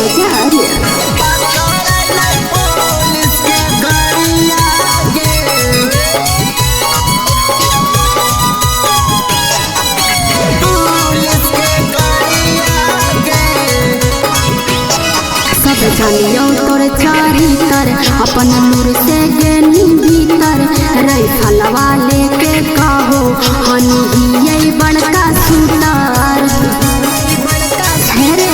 आचार्य। Police के गाड़िया गे, पुलिस के गाड़िया गे। सब जानियो तोर चारितर, अपन नूर से गेनी भीतर। राइफलवा लेके कहो हनी हियै बड़का सुतार। हे रे,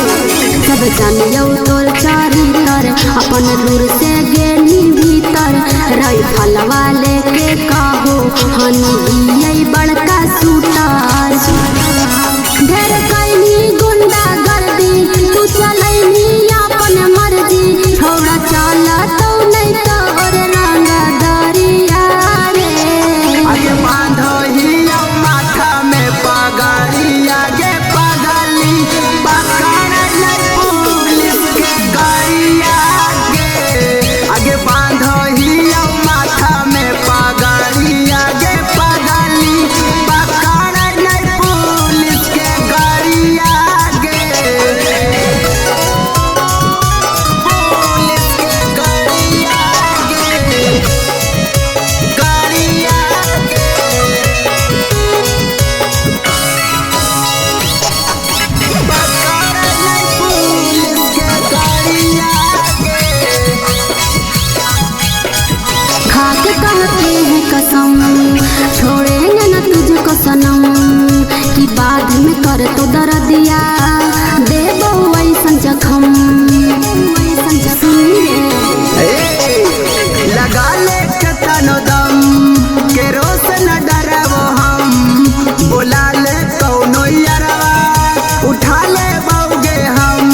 सब जानियो तोर चारितर, अपन नूर से गेनी भीतर। राइफलवा लेके कहो हनी हियै बड़का सुतार। ढेर कैनी गुंडा गर्दी, तू चलैनी अपन मर्जी। छोड़ा चल तो नहीं तोर रंग दरिया रे। आगे बांधो माथा में पगड़िया गे पगली, पकड़ ले पुलिस के गाड़िया गे। आगे बांधो माथा में पगड़िया गे पगली, पकड़ ले पुलिस के गाड़िया गे। पुलिस के गाड़िया गे, गाड़िया गे। पकड़ ले पुलिस के गाड़िया गे। खाके कहते हैं कसम, छोड़ेंगे न तुझको सनम। कि बाद में कर तो दर्दिया, दे ऐसन जखम। ऐसन जखम रे। ए, लगा ले कतनो दम के रोस न डरबो हम। बोला ले कौनो यारवा, उठा ले बौगे हम।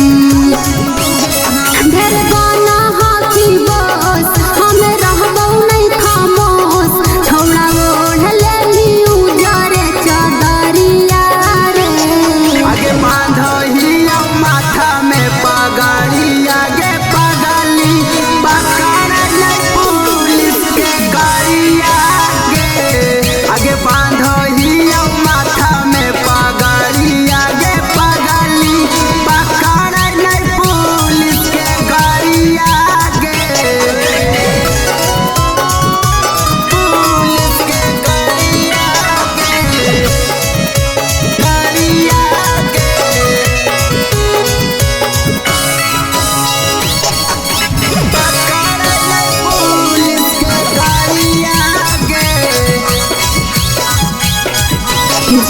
ढेर गाना हाथी बस, हम रहबौ नहीं खामोश। छौड़ा ओढ़ लेली उजरे चदरिया रे। आगे बांधो माथा में पगड़िया गे पगली, पकड़ ले पुलिस के गाड़िया गे। आगे बांधो माथा में पगड़िया गे पगली, पकड़ ले पुलिस के गाड़िया गे। पुलिस के गाड़िया गे, गाड़िया गे। पकड़ ले पुलिस के गाड़िया गे।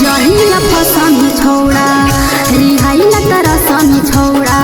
जहिया फसमी छौड़ा, रिहाई न तरसमी छौड़ा।